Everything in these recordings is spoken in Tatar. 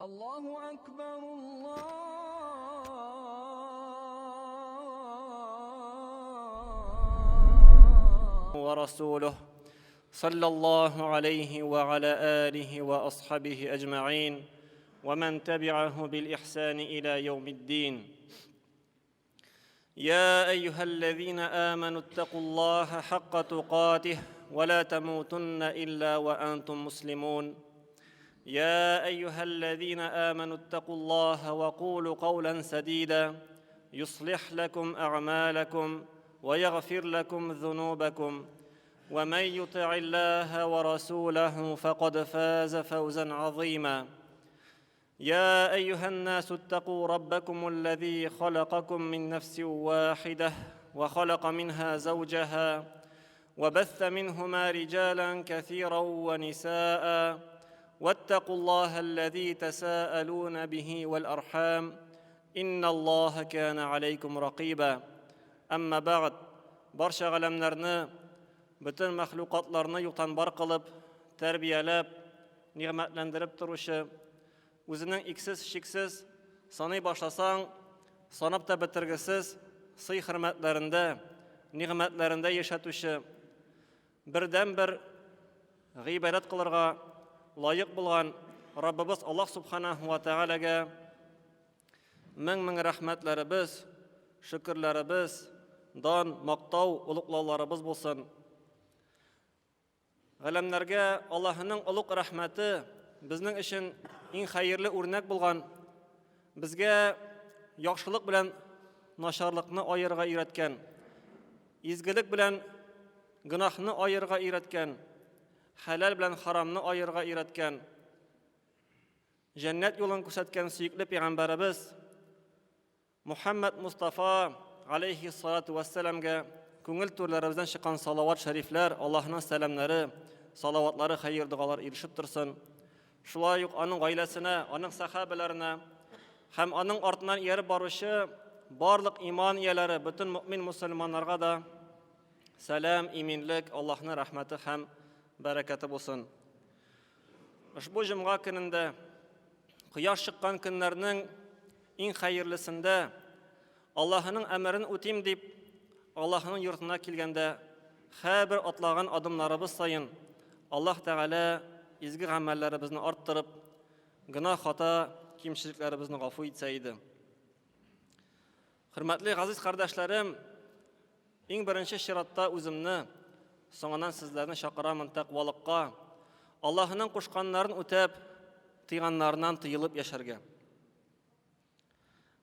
Аллаһу әкбәр, Аллаһу ورسوله صلى الله عليه وعلى آله وأصحابه أجمعين ومن تبعه بالإحسان إلى يوم الدين يا أيها الذين آمنوا اتقوا الله حق تقاته ولا تموتن إلا وأنتم مسلمون يا أيها الذين آمنوا اتقوا الله وقولوا قولا سديدا يصلح لكم أعمالكم ويغفر لكم ذنوبكم ومن يطع الله ورسوله فقد فاز فوزا عظيما يا ايها الناس اتقوا ربكم الذي خلقكم من نفس واحده وخلق منها زوجها وبث منهما رجالا كثيرا ونساء واتقوا الله الذي تساءلون به والارحام ان الله كان عليكم رقيبا اما بعد барча галәмнәрне бөтен мәхлукатларны юктан бар кылып тәрбияләп нигъмәтләндереп торучы, үзенең иксез-чиксез, саный башласаң, санап та бетергесез сый-хөрмәтләрендә, нигъмәтләрендә яшәтүче, бердәнбер гыйбадәт кылырга лаек булган Раббыбыз Аллаһ Субханаһу ва Тәгаләгә мең-мең рәхмәтләребез, шөкерләребез, дан, мактау, олуглауларыбыз булсын. Галәмнәргә Аллаһының олуг рәхмәте безнең өчен иң хәерле үрнәк булган, безгә яхшылык белән начарлыкны аерырга өйрәткән, изгелек белән гөнаһны аерырга өйрәткән, хәләл белән харамны аерырга өйрәткән, җәннәт юлын күрсәткән сөекле пәйгамбәребез Мухәммәд Мостафа галәйһи салату вәссәламгә күңел түрләребездән чыккан салават шәрифләр, Аллаһның сәламнәре, салаватлары, хәер догалар ирешеп торсын. Шулай ук аның гаиләсенә, аның сәхабәләренә һәм аның артыннан ияреп баручы барлык иман ияләре, бөтен мөмин мусульманнарга да сәлам, иминлек, Аллаһның рәхмәте һәм бәрәкәте булсын. Ошбу җомга көнендә кояш чыккан көннәрнең иң хәерлесендә Аллаһының әмерен үтим дип Аллаһының йортына килгәндә һәрбер атлаган адымнарыбыз саен Аллаһ Тәгалә изге гамәлләребезне арттырып, гөнаһ, хата, кимчелекләребезне гафу итсә иде. Хөрмәтле газиз кардәшләрем, иң беренче чиратта үземне, соңыннан сезләрне чакырамын тәкъвалыкка, Аллаһының кушканнарын үтәп, тыйганнарыннан тыелып яшәргә.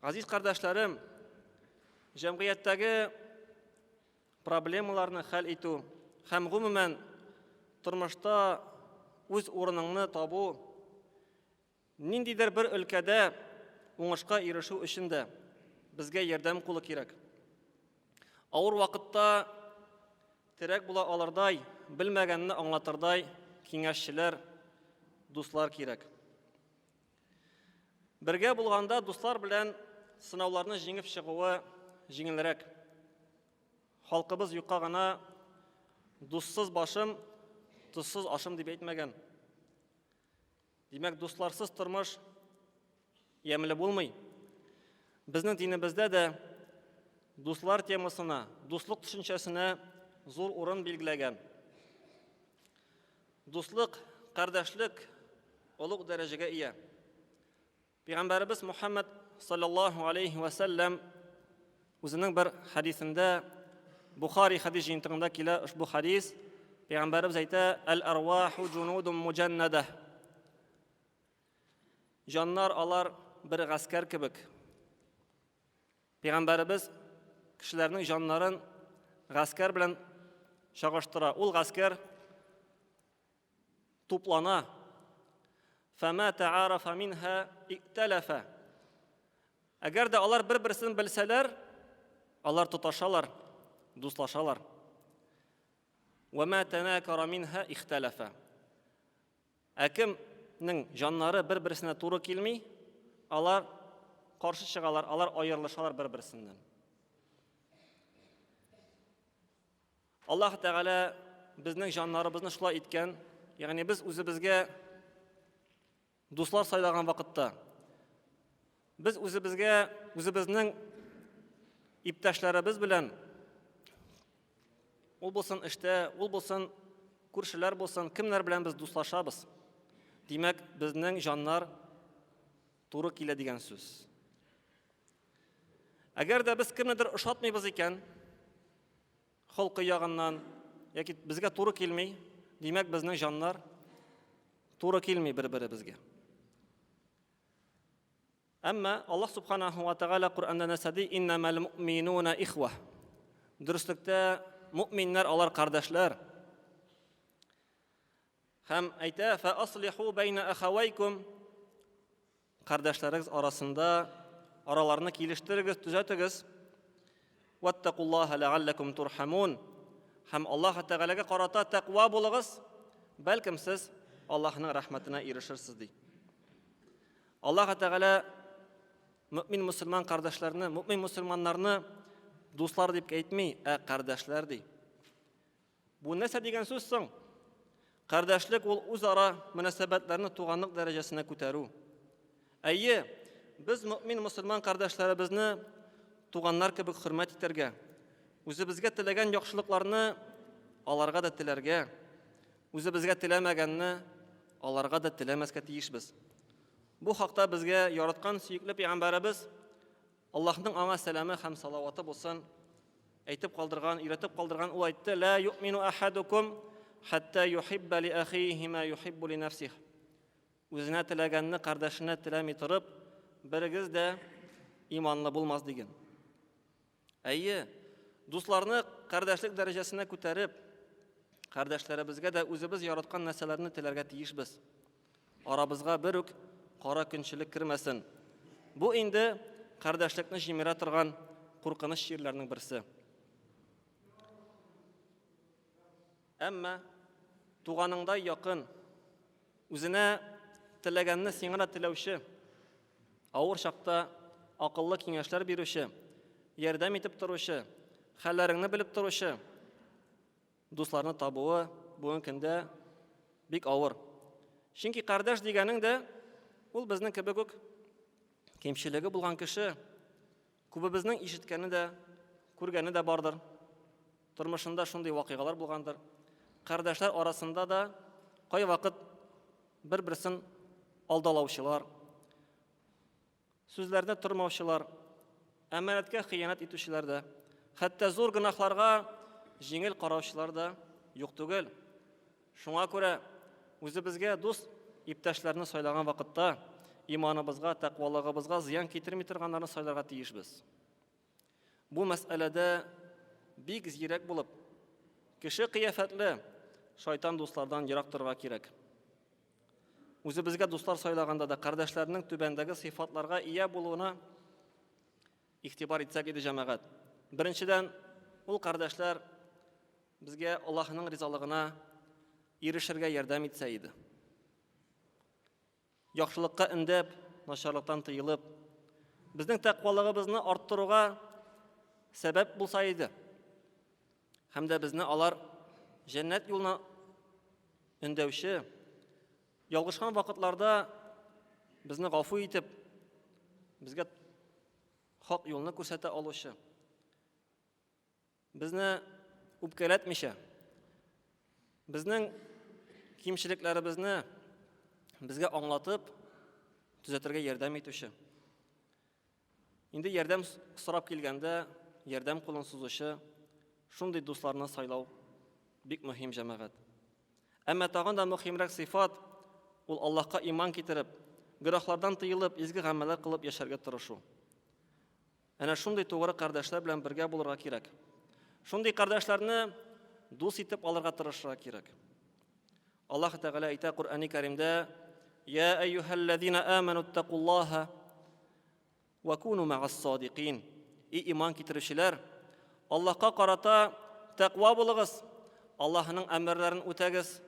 Газиз кардәшләрем, җәмгыятьтәге проблемаларны хәл итү һәм гомумән тормышта үз урыныңны табу ниндидер бер өлкәдә уңышка ирешү өчен дә безгә ярдәм кулы кирәк. Авыр вакытта терәк була алырдай, белмәгәнне аңлатырдай киңәшчеләр, дуслар кирәк. Бергә булганда дуслар белән сынауларны җиңеп чыгуы җиңелрәк. Халкыбыз юкка гына дуссыз башым, тозсыз ашым дип әйтмәгән. Димәк, дусларсыз тормыш ямьле булмый. Безнең динебездә дә дуслар темасына, дуслык төшенчәсенә зур урын билгеләгән. Дуслык, кардәшлек олуг дәрәҗәгә ия. Пәйгамбәребез Мухаммад саллаллаһу алейхи ва сәлләм үзенең бер хәдисендә Бухари хәдис җыентыгында килә ошбу хәдис. Пәйгамбәребез әйтә: "Әл-арваху җунудун муҗаннада". Җаннар алар бер гаскәр кебек. Пәйгамбәребез кешеләрнең җаннарын гаскәр белән чагыштыра. Ул гаскәр туплана. Фәмә тәарафа минһа иктәләфә. Әгәр дә алар бер-берсен белсәләр, алар тоташалар, дуслашалар. Вәмә тәнәкара минһа ихтәләфә. Ә кемнең җаннары бер-берсенә туры килми, алар каршы чыгалар, алар аерылышалар бер-берсеннән. Аллаһ Тәгалә безнең җаннарыбызны шулай иткән, ягъни без үзебезгә Дуслар сайлаган вакытта без үзебезгә, үзебезнең иптәшләребез белән ул булсын эштә, ул булсын күршеләр булсын, кемнәр белән без дуслашабыз? Димәк, безнең җаннар туры килә дигән сүз. Әгәр дә без кемнедер ошатмыйбыз икән, холкы ягыннан яки безгә туры килми, димәк, безнең җаннар туры килми бер-беребезгә. Әмма Аллаһ субханаху ва тааля Коръәндә нәрсә ди? Иннамал муъминуна ихва. Дөреслектә муъминнәр алар кардәшләр. Һәм әйтә, фа аслиху бәйна ахавайкум. Кардәшләрегез арасында араларны килештерегез, төзәтегез. Ваттакуллаһа ләгалләкум турхамун. Һәм Аллаһ Тәгаләгә карата тәкъва булыгыз, бәлкем сез Аллаһның рәхмәтенә ирешерсез ди. Аллаһ Тәгалә мөмин мөселман кардәшләрне, мөмин мөселманнарны дуслар дип әйтми, ә кардәшләр ди. Бу нәрсә дигән сүз соң? Кардәшлек ул үзара мөнәсәбәтләрне туганлык дәрәҗәсенә күтәрү. Әйе, без мөмин мөселман кардәшләребезне туганнар кебек хөрмәт итәргә, үзебезгә теләгән яхшылыкларны аларга да теләргә, үзебезгә теләмәгәнне аларга да теләмәскә тиешбез. Бу хакта безгә яраткан сөекле пәйгамбәребез Аллаһның аңа сәламе һәм салаваты булсын, әйтеп калдырган, өйрәтеп калдырган, ул әйтте, «Ла юъмину ахадукум хатта юхибба ли ахихи ма юхиббу ли нафсих». Үзенә теләгәнне кардәшенә теләми торып, берегез дә иманлы булмас диген. Әйе, дусларны кардәшлек дәрәҗәсенә күтәреп, кардәшләребезгә дә үзебез яраткан нәрсәләрне теләргә тиешбез. Арабызга бер үк кара көнчелек кермәсен. Бу инде кардәшлекне җимерә торган куркыныч чирләрнең берсе. Әмма туганыңдай якын, үзенә теләгәнне сиңа да теләүче, авыр чакта акыллы киңәшләр бирүче, ярдәм итеп торучы, хәлләреңне белеп торучы дусларны табуы бүгенге көндә бик авыр. Чөнки кардәш дигәнең дә ул безнең кебек үк кимчелеге булган кеше. Күбебезнең ишеткәне дә, күргәне дә бардыр. Тормышында шундый вакыйгалар булгандыр. Кардәшләр арасында да кайвакыт бер-берсен алдалаучылар, сүзләрдә тормаучылар, әманәткә хыянәт итүчеләр дә, хәтта зур гөнаһларга җиңел караучылар да юк түгел. Шуңа күрә үзебезгә дус иптәшләрне сайлаган вакытта иманыбызга, тәкъвалыгыбызга зыян китерми торганнарны сайларга тиешбез. Бу мәсьәләдә бик зирәк булып, кеше кыяфәтле шайтан дуслардан ерак торырга кирәк. Үзебезгә дуслар сайлаганда да кардәшләрнең түбәндәге сыйфатларга ия булуына игътибар итсәк иде, җәмәгать. Беренчедән, ул кардәшләр безгә Аллаһның ризалыгына ирешергә ярдәм итсә иде. Яхшылыкка өндәп, начарлыктан тыелып, безнең тәкъвалыгыбызны арттыруга сәбәп булса иде. Һәм дә безне алар җәннәт юлына өндәүче, ялгышкан вакытларда безне гафу итеп, безгә хак юлны күрсәтә алучы, безне үпкәләтмичә, безнең кимчелекләребезне безгә аңлатып, төзәтергә ярдәм итүче. Инде ярдәм сорап килгәндә, ярдәм кулын сузучы шундый дусларны сайлау бик мөһим, җәмәгать. Әмма тагын да мөһимрәк сыйфат ул Аллаһка иман китереп, гөнаһлардан тыелып, изге гамәлләр кылып яшәргә тырышу. Әнә шундый тугры кардәшләр белән бергә булырга кирәк. Шундый кардәшләрне дус итеп алырга тырышырга кирәк. Аллаһ Тәгалә әйтә Коръәни Кәримдә: "Я әйюһәлләзина аману иттакуллаһа ва куну мәгас садикин". И иман китерүчеләр, Аллаһка карата тәкъва булыгыз, Аллаһның әмерләрен үтәгез,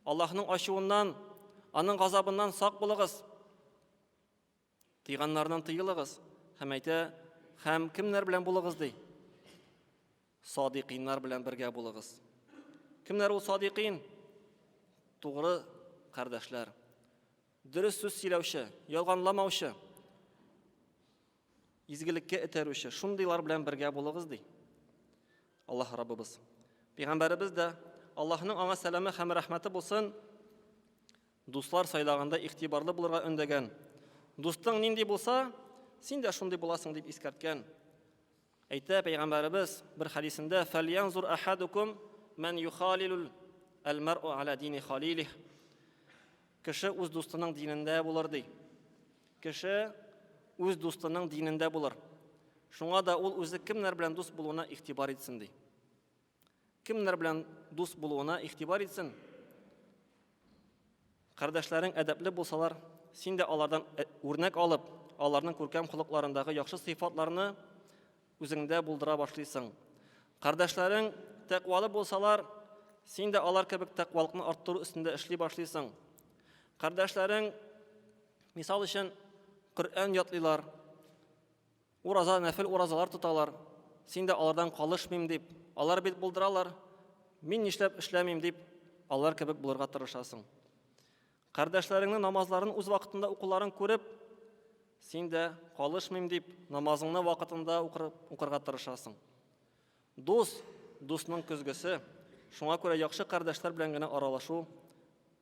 Аллаһның ачуыннан, аның газабыннан сак булыгыз. Тыйганнарыннан тыелыгыз һәм әйтә, һәм кемнәр белән булыгыз ди? Садикиннар белән бергә булыгыз. Кемнәр ул садикин? Тугры кардәшләр. Дөрес сүз сөйләүче, ялганламаучы, изгелеккә этәрүче, шундыйлар белән бергә булыгыз, ди Аллаһ Раббыбыз. Пәйгамбәребез дә, Аллаһның аңа сәламе һәм рәхмәте булсын, дуслар сайлаганда игътибарлы булырга өндәгән. Дустың нинди булса, син дә шундый буласың дип искәрткән. Әйтә пәйгамбәребез бер хәдисендә, "Фәльянзур ахадукум ман юхалилул әл-мар'у аля дини халилих." Кеше үз дустының динендә булыр ди. Кеше үз дустының динендә булыр. Шуңа да ул үзе кемнәр белән дус булуына игътибар итсен ди. Кемнәр белән дус булуына игътибар итсен. Кардәшләрең әдәпле булсалар, син дә алардан э, үрнәк алып, аларның күркәм холыкларындагы яхшы сыйфатларны үзеңдә булдыра башлыйсың. Кардәшләрең тәкъвалы булсалар, син дә алар кебек тәкъвалыкны арттыру өстендә эшли башлыйсың. Кардәшләрең, мисал өчен, Коръән ятлыйлар, ураза, нәфел уразалар тоталар. Син дә алардан калышмыйм дип, алар бит булдыралар, мин нишләп эшләмим дип, алар кебек булырга тырышасың. Кардәшләреңнең намазларын үз вакытында укуларын күреп, син дә калышмыйм дип, намазыңны вакытында укырга тырышасың. Дус, дусның көзгесе. Шуңа күрә яхшы кардәшләр белән генә аралашу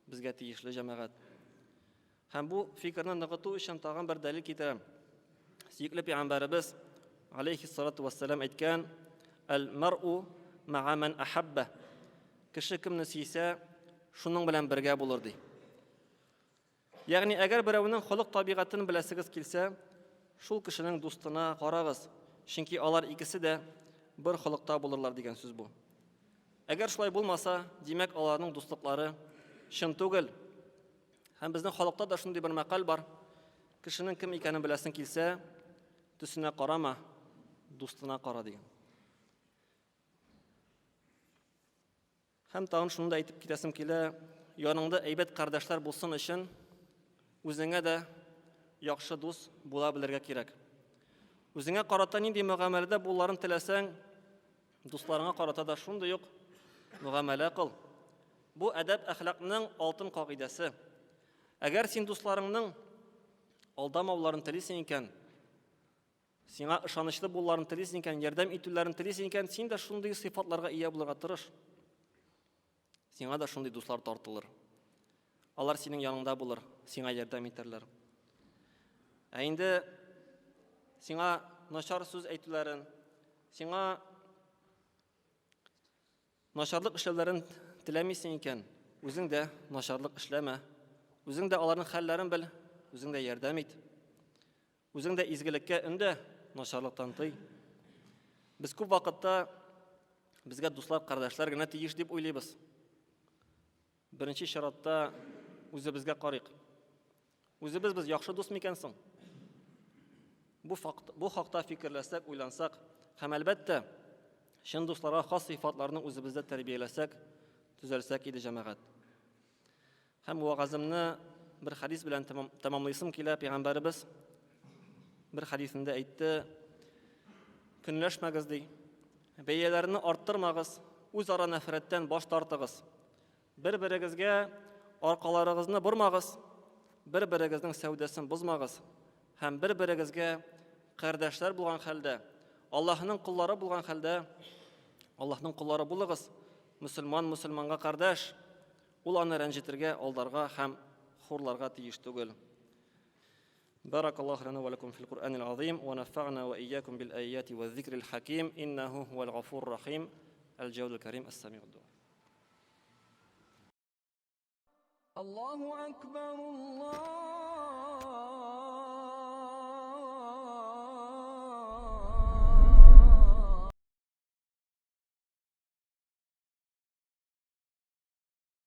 безгә тиешле җәмәгать. Һәм бу фикерне ныгыту өчен тагын бер дәлил китерәм. Сөекле пәйгамбәребез алейхиссалату вассалам әйткән: "Әл-мар'у ма'a ман ахабба." Кеше кемне сөйсә, шуның белән бергә булыр ди. Ягъни, әгәр берәүнең холык табигатен беләсегез килсә, шул кешенең дустына карагыз, чөнки алар икесе дә бер холыкта булырлар дигән сүз бу. Әгәр шулай булмаса, димәк, аларның дуслыклары чын түгел. Һәм безнең халыкта да шундый бер мәкаль бар. Кешенең кем икәнен беләсең килсә, төсенә карама, дустына кара дигән. Һәм тагын шуны да әйтеп китәсем килә, яныңда әйбәт кардәшләр булсын өчен үзеңә дә яхшы дус була белергә кирәк. Үзеңә карата нинди мөгамәләдә булуларын теләсәң, дусларыңа карата да шундый ук мөгамәлә кыл. Бу әдәп әхлакның алтын кагыйдәсе. Әгәр син дусларыңның алдамауларын телисең икән, сиңа ышанычлы булуларын телисең икән, ярдәм итүләрен телисең икән, син дә шундый сыйфатларга ия булырга тырыш. Сиңа да шундый дуслар тартылыр. Алар синең яныңда булыр, сиңа ярдәм итәрләр. Ә инде сиңа начар сүз әйтүләрен, сиңа начарлык эшләүләрен теләмисең икән, үзең дә начарлык эшләмә. Үзең дә аларның хәлләрен бел, үзең дә ярдәм ит. Үзең дә изгелеккә өндә, начарлыктан тый. Без күп вакытта безгә дуслар, кардәшләр генә тиеш дип уйлыйбыз. Беренче чиратта үзебезгә карыйк. Үзебез без яхшы дус микән соң? Бу факт, бу хакта фикерләсәк, уйлансак һәм әлбәттә, чын дусларга хас сыйфатларны үзебездә тәрбияләсәк, төзәлсәк иде җәмәгать. Һәм вәгаземне бер хәдис белән тәмамлыйсым килә. Пәйгамбәребез бер хәдисендә әйтте: Көнләшмәгез ди. Бәяләрне арттырмагыз, үзара нәфрәттән баш тартыгыз. Бер-берегезгә аркаларыгызны бормагыз, бер-берегезнең сәүдәсен бозмагыз һәм бер-берегезгә кардәшләр булган хәлдә, Аллаһның коллары булган хәлдә, Аллаһның коллары булыгыз. Мөселман мөселманга кардәш, Ул аны рәнҗетергә, алдарга һәм хурларга тиеш түгел. بارك الله لنا ولكم في القرآن العظيم ونفعنا وإياكم بالآيات والذكر الحكيم إنه هو الغفور الرحيم الجود الكريم السميع الدعاء. الله أكبر الله.